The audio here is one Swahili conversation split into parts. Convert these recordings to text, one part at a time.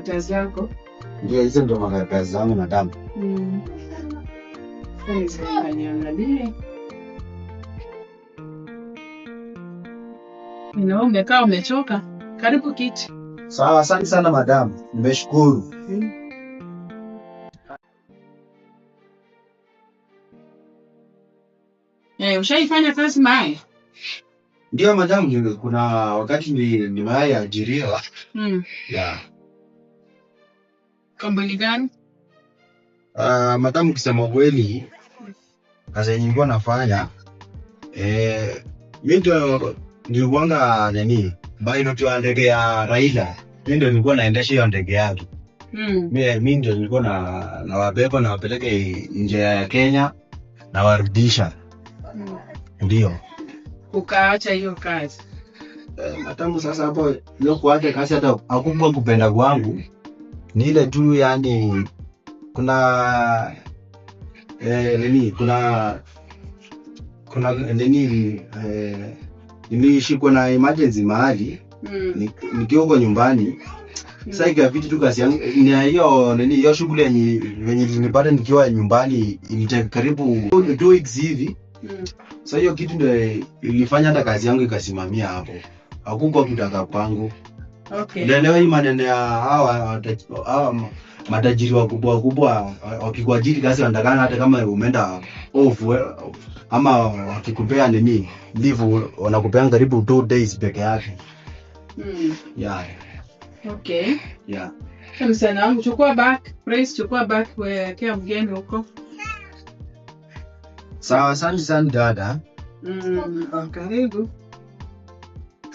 Kazi yako. Ndio, hizo ndio makaratasi zangu madam. Mm. Sasa niangalie. Ninaona umekaa umechoka. Karibu kiti. Sawa, asante sana madam, nimeshukuru. Mm. Ushaifanya kazi mae? Ndio madam, kuna wakati nimewahi ajiriwa. Mm. Yeah. Kampuni gani? Madam, kusema kweli kazi yenye nilikuwa nafanya mi ndio nilikuwanga nini pilot wa ndege ya Raila. Mi ndio nilikuwa naendesha hiyo ndege yake. Mm. Mi ndio nilikuwa na nawabeba nawapeleke nje ya Kenya nawarudisha. Mm. Ndio. Ukaacha hiyo kazi. Matamu sasa hapo hiyo kuacha kazi hata hakukuwa kupenda kwangu, ni ile tu yani kuna nini kuna nini nilishikwa na emergency mahali Mm. nikiwa huko nyumbani. Sasa ikabidi tu kazi yangu ni hiyo nini hiyo shughuli yenye venye ilinipata nikiwa nyumbani ilitake karibu 2 weeks hivi. Mm. Sasa hiyo kitu ndio ilifanya hata kazi yangu ikasimamia hapo, hakukuwa kutaka kwangu. Okay. Unaelewa hii maneno ya hawa matajiri wakubwa wakubwa wakikuajiri kazi wanatakana hata kama umeenda off ama wakikupea nini leave wanakupea karibu 2 days peke yake. Mm. Yeah, Okay. yeah. Msichana wangu chukua back, Praise chukua back wekea mgeni huko. Sawa, asante sana dada. Mm. Karibu.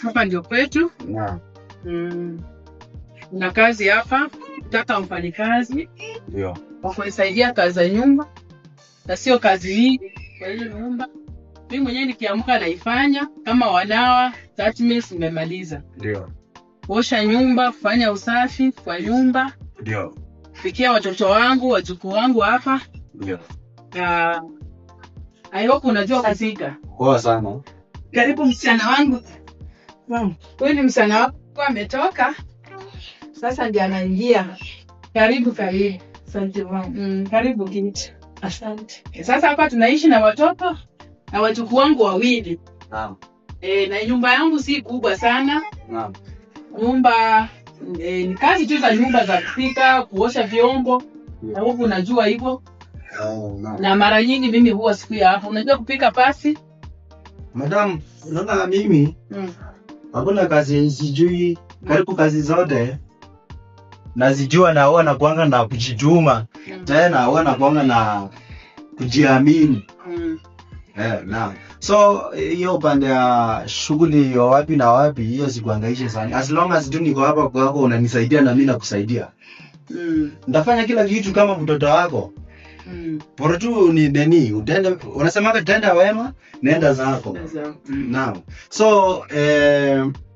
Hapa ndio kwetu. Naam. Mm. Na kazi hapa, nataka mfanyikazi Ndio. wa kunisaidia kazi za nyumba na sio kazi nyingi kwa hiyo nyumba. Mimi mwenyewe nikiamka naifanya kama wanawa, that means nimemaliza. Ndio. Kuosha nyumba, kufanya usafi kwa nyumba, Ndio. kupikia watoto wangu, wajukuu wangu hapa. Ndio. I hope unajua kupika. Poa sana. Karibu msichana wangu. Huyu ni msichana wangu ametoka. Sasa ndiye anaingia. Karibu karibu. Asante mama. Karibu kiti. Asante. Sasa hapa tunaishi na watoto na wajukuu wangu wawili. Naam. Na nyumba yangu si kubwa sana. Naam. Nyumba ni kazi tu za nyumba za kupika, kuosha vyombo. Na huku unajua hivyo. Oh, naam. Na mara nyingi mimi huwa siku ya hapo. Unajua kupika pasi? Madam, unaona mimi hakuna kazi sijui, karibu kazi zote nazijua na huwa nakuanga na kujituma tena huwa nakuanga na kujiamini. Mm. Naam. So hiyo upande ya shughuli ya wapi na wapi hiyo sikuhangaishe sana. As long as tu niko hapa kwako unanisaidia na mimi nakusaidia. Mm. Nitafanya kila kitu kama mtoto wako. Mm. Bora tu ni nini, utende unasemaga tenda wema, nenda zako. Sasa. Naam. So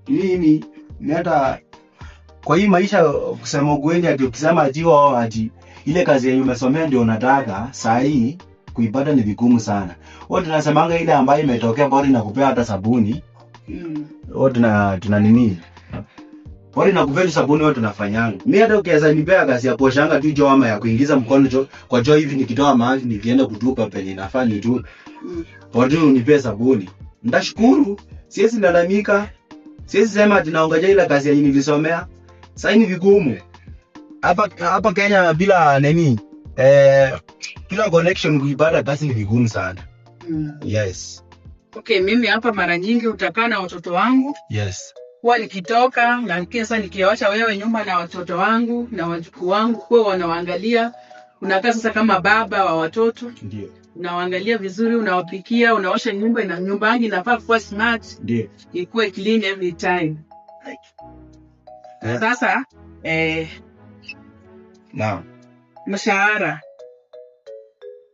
mimi ni hata kwa hii maisha kusema ukweli, ati ukisema ati wao ati ile kazi yenye umesomea ndio unataka saa hii kuipata ni vigumu sana. Wote tunasemanga ile ambayo imetokea bora inakupea hata sabuni. Mm. Wote tuna nini? Bora inakupea tu sabuni wote tunafanyanga. Mimi hata ukiweza nipea kazi ya kuoshanga tu choo ama ya kuingiza mkono choo kwa choo hivi nikitoa maji nikienda kutupa penye inafaa nitupe. Mm. Bora tu unipee sabuni. Nitashukuru. Siwezi lalamika. Siwezi sema ati naongoja ile kazi yenye nilisomea. Sasa ni vigumu. Hapa Kenya bila nini? Bila connection kuipata kazi ni vigumu sana. Mm. Yes. Okay, mimi hapa mara nyingi utakaa na watoto wangu. Yes. Huwa nikitoka na sasa nikiwacha wewe nyumba na watoto wangu na wajukuu wangu, kuwa wanawaangalia. Unakaa sasa kama baba wa watoto, Ndio. unawaangalia vizuri, unawapikia, unaosha nyumba, na nyumba yangu inafaa kuwa smart, Ndio. ikuwe clean every time. Sasa Naam. mshahara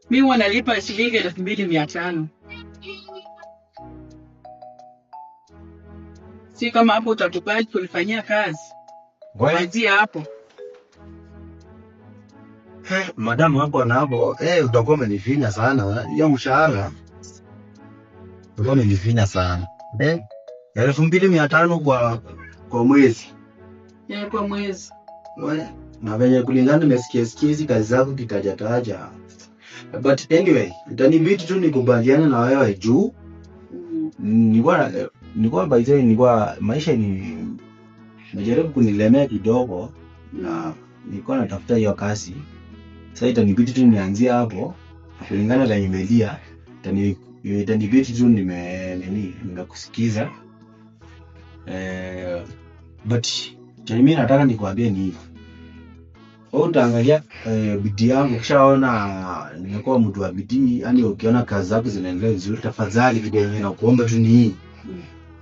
mi huwa nalipa shilingi 2,500. Si kama hapo utakubali kulifanyia kazi kuanzia hapo. Madamu hapo na hapo, utakuwa umenifinya sana. Hiyo mshahara utakuwa umenifinya sana. 2,500 kwa mwezi. Kwa mwezi. Na venye kulingana nimesikia sikia hizi kazi zako kitajataja. But anyway, itanibidi tu nikubaliane na wewe juu nilikuwa by the way nilikuwa maisha ni najaribu kunilemea kidogo na nilikuwa natafuta hiyo kazi. Sasa itanibidi tu nianzie hapo kulingana na nimelia, itanibidi tu nime nini nimekusikiza. But chenye mimi nataka nikuambie ni hivi. Wewe utaangalia bidii yangu, ukishaona nimekuwa mtu wa bidii, yani ukiona kazi zako zinaendelea vizuri, tafadhali kitu yenye nakuomba tu ni hii,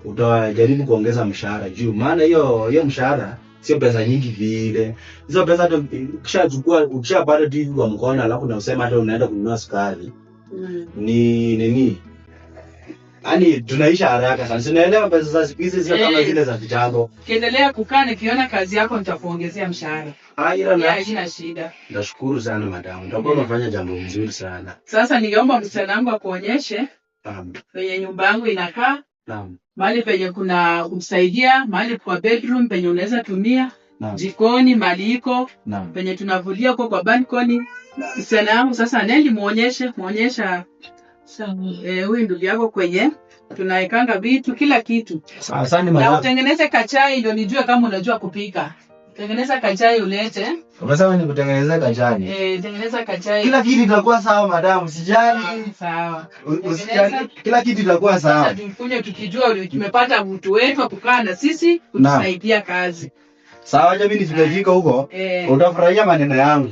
utajaribu kuongeza mshahara juu, maana hiyo hiyo mshahara sio pesa nyingi vile. Hizo pesa hata ukishachukua ukishapata tu hivi kwa mkono, alafu na usema hata unaenda kununua sukari ni nini, yaani tunaisha haraka sana. Sinaelewa pesa za siku hizi sio kama zile za kitambo. Ukiendelea kukaa nikiona kazi yako nitakuongezea mshahara. Ah, ila na Haina shida. nashukuru sana madamu, utakuwa umefanya jambo mzuri sana. Sasa ningeomba msichana wangu akuonyeshe penye nyumba yangu inakaa, mahali penye kuna kumsaidia, mahali kwa bedroom penye unaweza tumia, jikoni mahali iko, penye tunavulia huko kwa balcony. Msichana wangu sasa Neli muonyeshe, muonyesha Sawa. huyu ndugu yako kwenye tunaekanga vitu kila kitu. Asante Na madamu. utengeneze kachai ndio nijue kama unajua kupika. Tengeneza kachai ulete. Umesema nikutengenezee kachai. Tengeneza kachai. Kila kitu itakuwa sawa madamu, usijali. Sawa. Usijali, kila kitu itakuwa sawa. Sasa tukunywe tukijua tumepata mtu wetu wa kukaa na sisi kutusaidia kazi. Sawa, acha mimi nifike huko. Utafurahia maneno yangu.